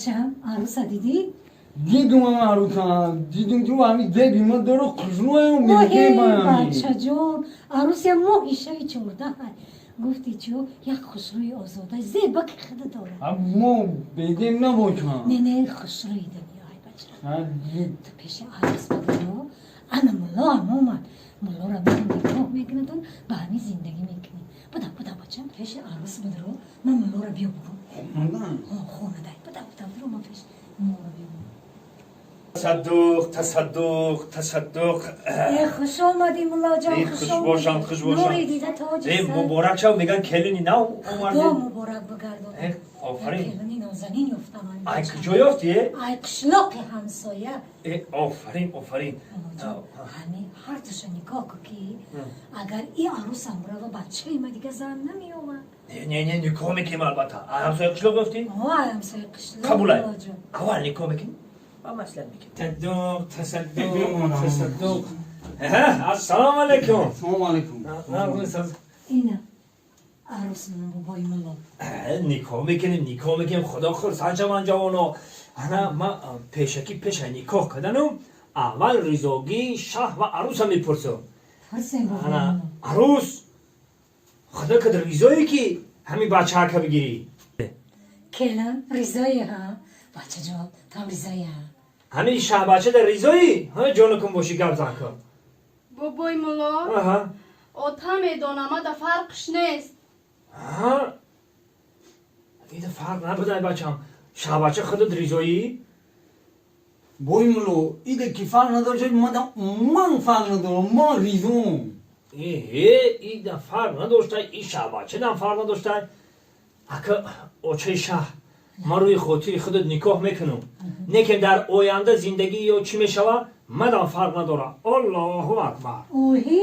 Бачаам, арӯса дидӣ? Дидум, арӯса дидум, ту ҳами зеби ма дора, хушрӯям мегӯ. Бачаҷон, арӯс я моҳи шави 14. Гуфти чӯ, як хушрӯи озода, зеба ки худа дорад. Мо бедем набошам. Не, не, хушрӯи дунёй, бача. Ту пеши арӯс бидиро. Ана мулло ҳам омад. Муллоро ман никоҳ мекунадон, ба ҳамин зиндагӣ мекунӣ. Буда, буда, бачам, пеши арӯс бидиро, ман муллоро биё бугум. Хонадай. Буда, буда, бидиро, ман пеш муллоро биё бугум. Тасаддуқ, тасаддуқ, тасаддуқ. Э, хуш омадӣ, муллоҷон. Хуш бошам, хуш бошам. Нури дида, тоҷи. Э, муборак шав, меган, келини нав Худо омардед. муборак бигардон. Э, офарин. Келини нозанин ёфтам. Ай куҷо ёфтӣ, э? Ай қишлоқи ҳамсоя. Э, офарин, офарин. Муллоҷон, ҳами ҳар душа нигоҳ кун, ки агар и арӯсам рава, бачаи ма дига зан намеёвад. Не, не, не, никоҳ мекунем, албатта. Ай ҳамсоя қишлоқ ёфтӣ? О, ай ҳамсоя қишлоқ. Қабулай. Муллоҷон. Аввал никоҳ мекунем ва маслиҳат мекунем. Тасаддуқ, тасаддуқ, тасаддуқ. Ассалому алайкум. Салому алайкум. Ина арӯс, бобои мулло. Никоҳ мекунем, никоҳ мекунем, худо хурсанд шаванд ҷавоно. Ана ма пешакӣ, пеша никоҳ карданум, аввал ризогии шаҳ ва арӯса мепурсам. Пурсем, бобои Ана мулло. арӯс, худо кад, ризое ки ҳамин бачаака бигирӣ? Келан ризои ҳа, бачаҷон, там ризои ҳа. Ҳамин шаҳбача дар ризоӣ ҳа, ҷонакун бошӣ, гап зан кун. Бобои мулло, Аҳа. ота медонам, ада фарқш нест. Ҳа, ида фарқ набудай, бачам. Шаҳбача, худат ризоӣ? Бой мулло, ида ки фарқ надошт, мадам ман фарқ надорам, ман ризом. Э, ида фарқ надоштай, и шаҳбачадам фарқ надоштай. Ака очаи шаҳ, ман рӯи хотири худат никоҳ мекунам, не ки дар оянда зиндагӣ ё чӣ мешава, мадам фарқ надорам. Аллоҳу акбар. Оҳи.